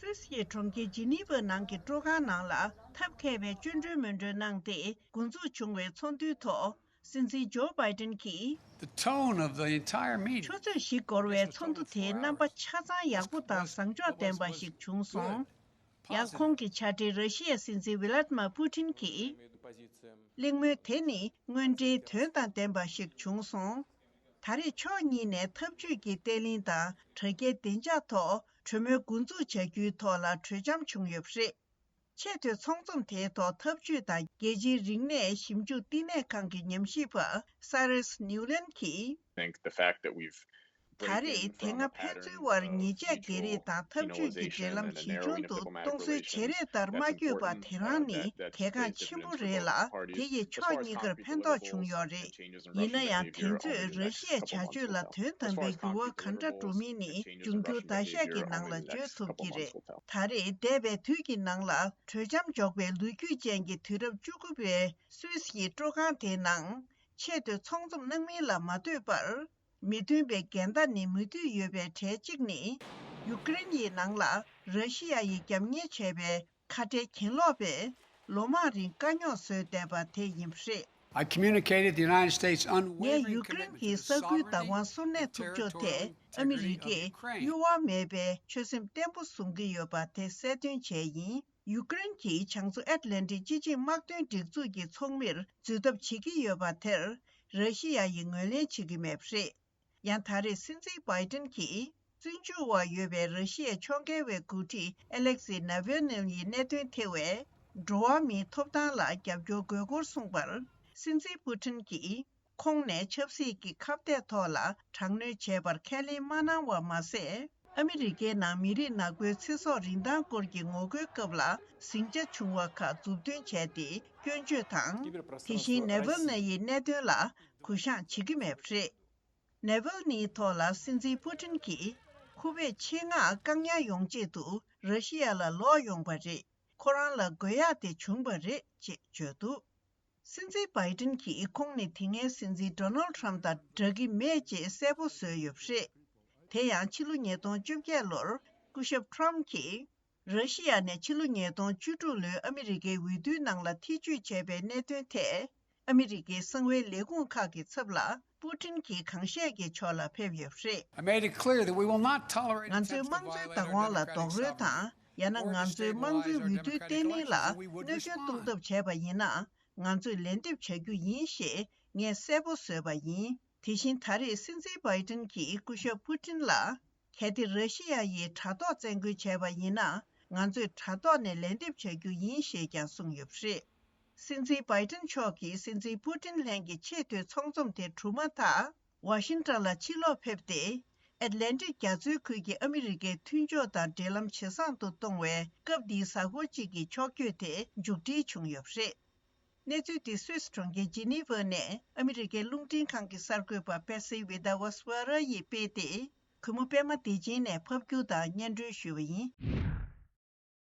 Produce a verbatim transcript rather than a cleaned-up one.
སུད་སི་ཡི་གྲོང་ཁྱེར་ཇི་ནི་ཝ་ནང་གི་སྤྲོ་ཁང་ནང་ལ་ཐབས་མཁས་པའི་སྐྱོན་བརྗོད་མོལ་འཕྲོ་གནང་སྟེ། འགོ་འཛུགས་བྱུང་བའི་ཚོགས་འདུའི་ཐོག་སྲིད་འཛིན་ཇོ་བྷའི་ཏིན་གྱིས། The tone of the entire meeting. ཆུ་ཚོད་བཞི་འགོར་བའི་ཚོགས་འདུ་དེའི་རྣམ་པ་ཆ་ཚང་ཡག་པོ་དང་བཟང་ཕྱོགས་ལྡན་པ་ཞིག་བྱུང་སོང་། ཡང་ཁོང་གི་བྱ་བྲལ་ར་ཤི་ཡའི་སྲིད་འཛིན་ཝི་ལཱ་ཏི་མ་པུ་ཏིན་གྱིས། གླེང་མོལ་དེ་ནི་དངོས་འབྲེལ་དོན་དང་ལྡན་པ་ཞིག་བྱུང་སོང་། ད་རེས་ཕྱོགས་གཉིས་ནས་འཐབ་ཇུས་ཀྱི་བརྟན་ལྷིང་དང་དྲ་རྒྱའི་བདེ་འཇགས་ཐོག་གྲོས་མོལ་འགོ་འཛུགས་བྱ་རྒྱུའི་ཐོག་ལ་གྲོས་འཆམ་བྱུང་ཡོད་པ་རེད། ཆེས་མཐོའི་ཚོགས་འཛོམས་དེའི་ཐོག་འཐབ་ཇུས་དང་རྒྱལ་སྤྱིའི་རིག་གནས་ཞིབ་འཇུག་བསྟི་གནས་ཁང་གི་ཉམས་ཞིབ་པ་Cyrus Newland གྱིས། Think the fact that we've ད་རེས་དེ་སྔ་ཕན་ཚུན་དབར་ཉེས་ཆད་འགེལ་རེས་དང་འཐབ་ཇུས་ཀྱི་འབྲེལ་ལམ་ཇེ་ཆུང་དུ་གཏོང་སྲོལ་བརྗེ་རེས་ལྟར་མ་བསྐྱོད་པ་དེ་རང་ནི་གལ་འགངས་ཆེན་པོ་རེད་ལ། དེ་ཡིས་ཕྱོགས་གཉིས་ཀར་ཕན་ཐོགས་བྱུང་ཡོད་རེད། ཡིན་ན་ཡང་། དེ་ཚོས་ར་ཤི་ཡའི་བྱ་སྤྱོད་ལ་དོན་དམ་པའི་འགྱུར་བ་ག་འདྲ་འགྲོ་མིན་ནི་འབྱུང་འགྱུར་ཟླ་ཤས་ཀྱི་ནང་ལ་བརྗོད་ཐུབ་ཀྱི་རེད། ད་རེས་འདས་པའི་དུས་ཀྱི་ནང་ལ་གྲོས་འཆམ་འཇོག་པའི་ལོ་རྒྱུས་ཅན་གྱི་དུས་རབས་བཅུ་དགུ་པའི་སུད་སི་ཡི་སྤྲོ་ཁང་དེའི་ནང་ཆེས་མཐོའི་ཚོགས་འཛོམས་གནང་མིན་ལ་མ་ལྟོས་པར། མི་མཐུན་པའི་འགལ་ཟླ་ནི་མུ་མཐུད་ཡོད་པའི་གྲས་གཅིག་ནི། ཡུ་ཀེ་རེན་ཡི་ནང་ལ་ར་ཤི་ཡ་ཡིས་རྒྱབ་གཉེར་བྱས་པའི་ཁ་བྲལ་གྱེན་ལོག་པས་ལོ་མང་རིང་དཀའ་རྙོག་བཟོས་བསྡད་པ་དེ་ཡིན་པ་རེད། I communicated the United States' ངས་unwavering ཡུ་ཀེ་རེན་commitment to གྱི་the ས་ཁུལ་བདག་དབང་སོར་གནས་ཐུབ་ཕྱོགས་ཐད་ཨ་མི་རི་ཀས་གཡོ་བ་མེད་པའི་ཆོད་སེམས་བརྟན་པོ་བཟུང་གི་ཡོད་པ་དེ་གསལ་སྟོན་བྱས་ཡིན། ཡུ་ཀེ་རེན་གྱིས་བྱང་མཚོ་ཨེཊ་ལན་ཊིག་སྤྱི་ཆིངས་དམག་དོན་སྒྲིག་འཛུགས་ཀྱི་ཚོགས་མིར་འཛུལ་ཐབས་བྱེད་ཀྱི་ཡོད་པ་དེར་ར་ཤི་ཡ་ཡིས་ངོས་ལེན་བྱེད་ཀྱི་མེད་པ་རེད། ཡང་ད་རེས་སྲིད་འཛིན་བྷའི་ཏིན་གྱིས་བཙོན་འཇུག་འོག་ཡོད་པའི་ར་ཤི་ཡའི་ཕྱོགས་འགལ་བའི་འགོ་ཁྲིད་ཨེ་ལེག་སི་ནཱ་ཝལ་ནི་ཡི་གནད་དོན་ཐེ་བའི་འགྲོ་བ་མིའི་ཐོབ་ཐང་ལ་རྒྱབ་སྐྱོར་དགོས་སྐོར་གསུངས་པར། སྲིད་འཛིན་པུ་ཏིན་གྱིས་ཁོང་ནས་ཆབ་སྲིད་ཀྱི་ཁ་གཏད་ཐོག་ལ་དྲག་གནོན་བྱས་པར་ཁས་ལེན་མ་གནང་བ་མ་ཟད། ཨ་མི་རི་ཀའི་ནང་མི་རིགས་ནག་པོའི་ཚེ་སྲོག་རིན་ཐང་སྐོར་གྱི་ངོ་རྒོལ་སྐབས་ལ་ཟིང་ཆ་བྱུང་བ་ཁག་མཛུབ་སྟོན་བྱས་ཏེ་སྐྱོན་བརྗོད་དང་། དེ་བཞིན་ནེ་ཝལ་ནི་ཡི་གནད་དོན་ལ་གུ་བཤངས་བྱེད་ཀྱི་མེད་པ་རེད། ནེ་ཝལ་ནིའི་ཐོག་ལ་སྲིད་འཛིན་པུ་ཏིན་གྱིས་ཁོ་པས་ཆེད་མངགས་བཀག་ཉར་ཡོང་ཆེད་དུ་ར་ཤི་ཡ་ལ་ལོག་ཡོང་བ་རེད། ཁོ་རང་ལ་དགོས་ཡག་དེ་བྱུང་བ་རེད་ཅེས་བརྗོད་འདུག་སྲིད་འཛིན་བྷའི་ཏིན་གྱིས་ཁོང་ནི་དེ་སྔའི་སྲིད་འཛིན་ཌོ་ནལ་ཊམ་དང་འདྲ་གི་མེད་ཅེས་གསལ་པོ་བཟོས་ཡོད་པ་རེད། དེ་ཡང་ཕྱི་ལོ་ཉིས་སྟོང་བཅོ་བརྒྱད་ལོར་སྐུ་ཞབས་ཊམ་གྱིས་ར་ཤི་ཡ་ནས་ཕྱི་ལོ་ཉིས་སྟོང་བཅུ་དྲུག་ལོའི་ཨ་མི་རི་ཀའི་འོས་བསྡུའི་ནང་ལ་ཐེ་བྱུས་བྱས་པའི་གནད་དོན་ཐད། ཨ་མི་རི་ཀའི་གསང་བའི་ལས་ཁུངས་ཁག་གི་ཚབ་ལ་པུ་ཏིན་གྱིས་གང་བཤད་ཀྱི་ཕྱོགས་ལ་ཕེབས་ཡོད་པ་རེད། I made it clear that we will not tolerate ང་ཚོས་དམངས་གཙོའི་བདག་དབང་ལ་རྡོག་རོལ་དང་། ཡང་ན་ང་ཚོའི་དམངས་གཙོའི་འོས་བསྡུའི་བརྟན་ལྷིང་ལ་གནོད་སྐྱོན་གཏོང་ཐབས་བྱས་པ་ཡིན་ན། ང་ཚོས་ལན་འདེབས་བྱ་རྒྱུ་ཡིན་ཞེས་ངས་གསལ་པོ་བཟོས་པ་ཡིན། དེ་བཞིན་ད་རེས་སྲིད་འཛིན་བྷའི་ཏིན་གྱིས་སྐུ་ཞབས་པུ་ཏིན་ལ། གལ་ཏེ་ར་ཤི་ཡ་ཡིས་དྲ་ཐོག་བཙན་རྒོལ་བྱས་པ་ཡིན་ན། ང་ཚོས་དྲ་ཐོག་ནས་ལན་འདེབས་བྱ་རྒྱུ་ཡིན་ཞེས་ཀྱང་གསུངས་ཡོད་པ་རེད། སྲིད་འཛིན་བྷའི་ཏིན་མཆོག་གིས་སྲིད་འཛིན་པུ་ཏིན་ལྷན་གྱི་ཆེས་མཐོའི་ཚོགས་འཛོམས་དེ་གྲུབ་མ་ཐག་ཝ་ཤིང་ཊོན་ལ་ཕྱིར་ལོག་ཕེབས་ཏེ། ཨེཊ་ལན་ཊིག་རྒྱ་མཚོའི་ཁུལ་གྱི་ཨ་མི་རི་ཀའི་མཐུན་ཕྱོགས་དང་འབྲེལ་ལམ་ཇེ་བཟང་དུ་གཏོང་བའི་སྐབས་འདིའི་གཟའ་འཁོར་གཅིག་གི་ཕྱོགས་བསྐྱོད་དེ་མཇུག་སྒྲིལ་བྱུང་ཡོད་པ་རེད། གནས་ཚུལ་འདི་སུད་སི་གྲོང་ཁྱེར་ཇི་ནི་ཝ་ནས་ཨ་མི་རི་ཀའི་རླུང་འཕྲིན་ཁང་གི་གསར་འགོད་པ་པེ་སི་ཝི་ད་ཝ་སི་ཝ་ར་ཡིས་སྤེལ་ཏེ། གུས་མོ་པད་མ་བདེ་ཆེན་ནས་ཕབ་སྒྱུར་དང་སྙན་སྒྲོན་ཞུས་པ་ཡིན།